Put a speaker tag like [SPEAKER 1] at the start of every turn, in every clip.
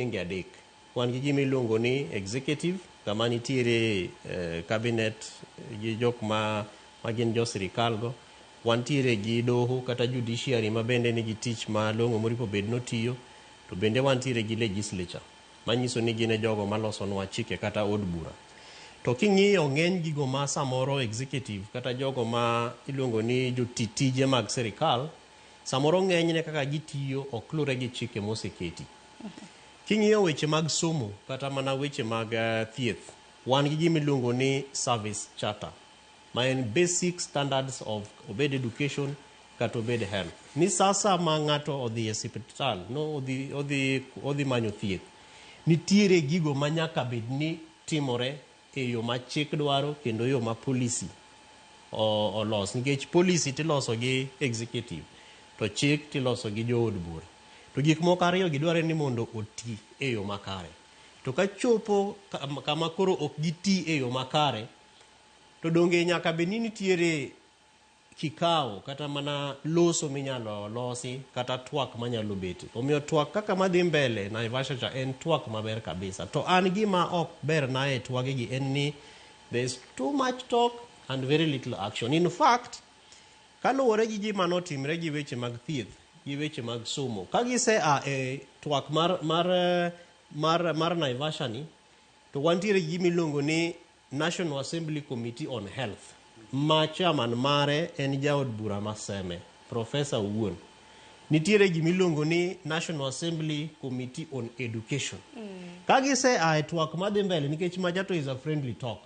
[SPEAKER 1] Tienge adek. Wan gi gima iluongo ni executive, kama nitiere cabinet gi jok ma gin jo sirikal go. Wantiere gi doho kata judiciary ma bende nigi tich malong'o moripo bed notiyo. To bende wantiere gi legislature, manyiso ni gin e jogo malosonwa chike kata od bura. To king'iyo ng'eny gigo ma samoro executive kata jogo ma iluongo ni joti tije mag sirikal, samoro ng'enyne kaka gitiyo ok lure gi chike moseketi. King'iyo weche mag somo kata mana weche mag thieth, wan gi gima iluongo ni service charter, ma en basic standards of obed education kata obed health. Ni sasa ma ng'ato odhi e siptal, no odhi, odhi, odhi manyo thieth, nitiere gigo ma nyaka bed ni timore e yo ma chik dwaro kendo yo ma policy olos. Nikech policy tiloso gi executive, to chik tiloso gi jood bura. To gik moko ariyo gi dwarore ni mondo oti e yo makare. To ka chopo kama koro ok giti e yo makare, to donge nyaka bed ni nitiere kikao kata mana loso minyalo losi kata twak manyalo bete. Omiyo twak kaka madhi mbele Naivasha cha en twak maber kabisa. To an gima ok ber na e twage gi en ni there is too much talk and very little action. In fact, kaluwore gi gima notimre gi weche mag thieth gi weche mag somo, ka gise a e twak mar Naivasha ni, to wantiere gi gima iluongo ni National Assembly Committee on Health, ma chairman mare en jaod bura ma Seme, Professor owuon. Nitiere gima iluongo ni National Assembly Committee on Education. Ka gise a e twak madhi mbele, nikech macha to is a friendly talk.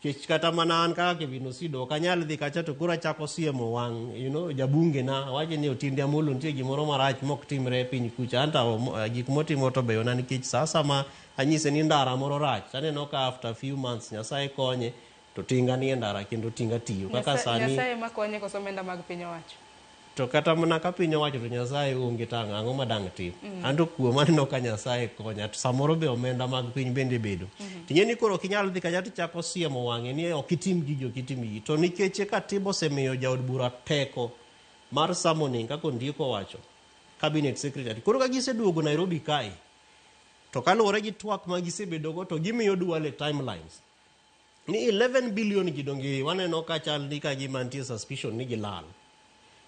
[SPEAKER 1] Nikech kata mana an kaka Kevin Osido ok anyal dhi kacha to koro achako siemo wang' jabunge na awacho ni Otiende Amollo nitie gimoro marach mok timre e piny kucha anto gik motimo to beyona nikech sa asama anyise ni ndara moro rach aneno ka after few months Nyasaye konye to tinga nie ndara kendo tinga tiyo kaka sani.
[SPEAKER 2] Nyasaye ema konye koso omenda mag piny owacho?
[SPEAKER 1] To kata mana ka piny owacho to Nyasaye onge to ang'o ma dang' tim? Anto kuom aneno ka Nyasaye konya to samoro be omenda mag piny bende bedo. Ting'e ni koro ok inyal dhi kacha tichako siemo wang'e ni ok itim gigi ok itim gigi. To nikech katiba osemiyo jaod bura teko mar summoning kaka ondiek owacho cabinet secretary. Koro ka giseduogo Nairobi kae to kaluwore gi twak ma gisebedogo to gimiyo Duale timelines. Ni 11 billion gi donge waneno ka chal ni ka gima nitie suspicion ni gilal.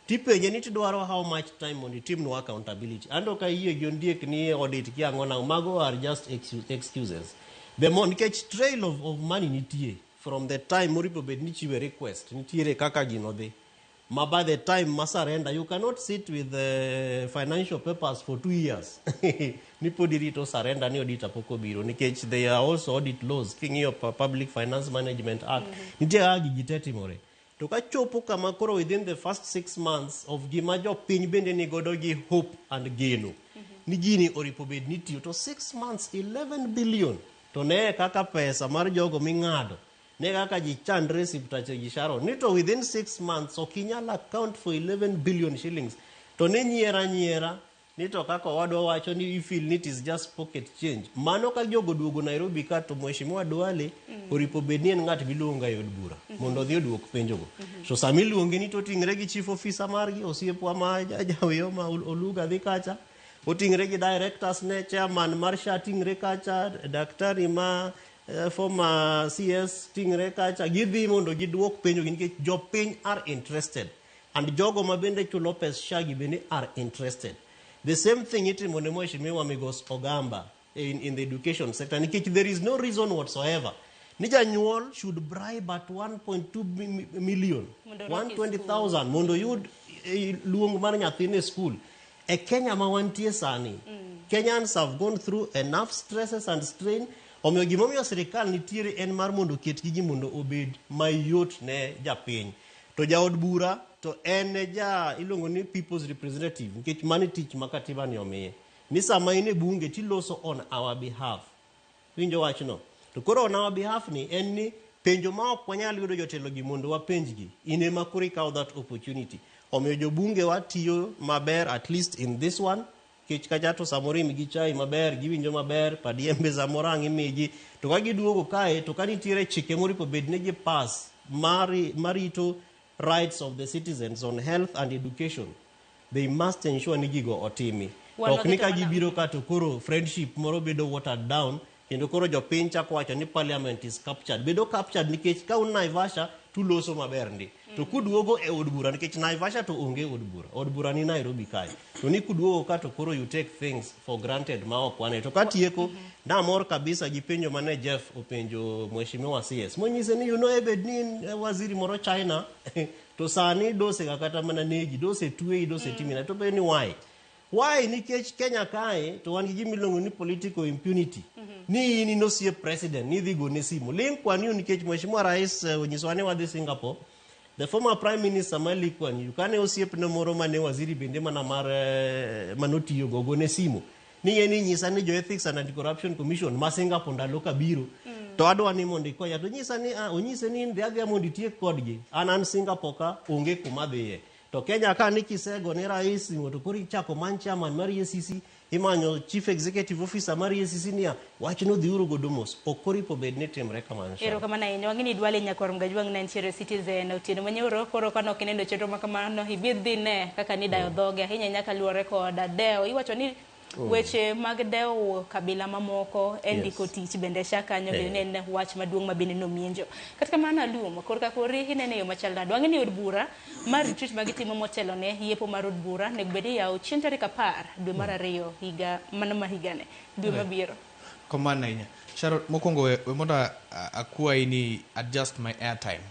[SPEAKER 1] Tipenje ni tidwaro how much time mondo itimnwa accountability. Anto ka iyie gi ondiek ni audit ki ang'o nang'o, mago are just excuses. The more, nikech trail of money nitie from the time moripo bed ni chiwe request, nitiere kaka gino dhi. Ma by the time ma surrender, you cannot sit with the financial papers for 2 years. Ni pod irito surrender ni auditor pok obiro, nikech they are also audit laws. King'iyo Public Finance Management Act, nitie kaka gigi te timore. To ka chopo kama koro within the first 6 months of gima jopiny bende ni godo gi hope and geno, ni gini oripo bed ni tiyo, to 6 months, 11 billion, to ne kaka pesa mar jogo ming'ado, ne kaka ji chandre siptache gi Sharon, ni to within 6 months ok inyal account for 11 billion shillings, to ne nyiera nyiera, ni to kaka owadwa wacho ni you feel ni it is just pocket change. Mano ka jogo duogo Nairobi ka to Mheshimiwa Duale oripo bed ni en ng'at miluongo e od bura mondo odhi oduok penjogo. So sama iluonge ni to oting're gi chief officer margi, osiepwa ma jawiyo ma Oluga dhi kacha, oting're gi directors ne, chairman mar SHA ting're kacha, daktari ma former CS ting're kacha, gidhi mondo giduok penjogi nikech jopiny are interested. And jogo ma bende chulo pes SHA gi bende are interested. The same thing itimo ne Mheshimiwa Migos Ogamba in the education sector, nikech there is no reason whatsoever ni janyuol should bribe at 1.2 million,
[SPEAKER 2] Mondo orwaki e
[SPEAKER 1] 120,000 mondo oyud luong mar nyathine e school. E Kenya ma wantie sani, Kenyans have gone through enough stresses and strain. Omiyo gimomiyo sirikal nitiere en mar mondo oket gigi mondo obed mayot ne japiny. To jaod bura to en e ja iluongo ni people's representative, nikech mano e tich ma katiba ni omiye. Ni sama in e bunge tiloso on our behalf. Winjo wachno? To koro on our behalf ni en ni penjo ma ok wanyal yudo jotelo gi mondo wapenjgi. In ema koro ikawo that opportunity. Omiyo jobunge wa tiyo maber at least in this one. Kech kacha to samoro imigi chai maber, giwinjo maber, padiembe samoro ang' imigi. To ka giduogo kae, to ka nitiere chike moripo bed ni gi pass marito rights of the citizens on health and education, they must ensure ni gigo otimi.
[SPEAKER 2] Wan
[SPEAKER 1] Ok ni
[SPEAKER 2] waketo
[SPEAKER 1] ka
[SPEAKER 2] mana-
[SPEAKER 1] gibiro ka to koro friendship moro bedo watered down kendo koro jopiny chako wacho ni parliament is captured. Bedo captured nikech ka un Naivasha tuloso maber ndi. To kuduogo e od bura nikech Naivasha to onge od bura. Od bura ni Nairobi kae. To ni kuduogo ka to koro you take things for granted ma ok wane. To katieko namor kabisa gi penjo mane Jeff openjo Mheshimiwa CS. Monyise ni you know ebed ni in waziri moro China to sani dose ga kata mana negi, dose tweyi, dose timi na to penjo ni why? Why? Nikech Kenya kae to wan gi gima iluongo ni political impunity. Ni in inosiep president, ni idhi gone simu. Ling Kuan Yew nikech Mheshimiwa Rais onyisowa ni wadhi Singapore. The former Prime Minister ma Lee Kuan Yew kane osiepne moro mane waziri bende mana mar manotiyogo ogone simu. Ni ng'e ni nyisa ni jo Ethics and Anti-Corruption Commission ma Singapore ndalo kabiro to adwa ni mondo ikonya. To nyisa ni ah, onyise ni in dhi adhiya mondo itiek kodgi. An an Singapore ka onge kuma adhiye. To Kenya ka ni kisego ne rais simu to koro ichako many chairman mar EACC, imanyo chief executive officer mar EACC niya, wachno dhiuru godo mos. Ok oripo bed ni timre kamano. Sharon.
[SPEAKER 2] Erokamano ahinya. Wang'e ni Duale Nyakwar Mgajwang' ne nitiere Citizen otieno manyoro koro kane ok ineno chenro ma kamano ibi dhi ne kaka nidayo dhoge ahinya ahinya kaluwore kod dewo. Iwacho ni weche mag dewo kabila mamoko e ndiko tich bende sha kanyo bende ne en wach maduong' ma bende nomienjo. Kata kamano Alum, korka kori inene e yo machal nade? Wang'e ni od bura mar retreat ma gitimo motelo ne yepo mar od bura onego bed ni iyawo chieng' tarik 10 dwe mar 2 higa mano ma higani dwe mabiro.
[SPEAKER 3] Kamano ahinya. Sharon, mokwongo we mondo akwayi ni adjust my airtime.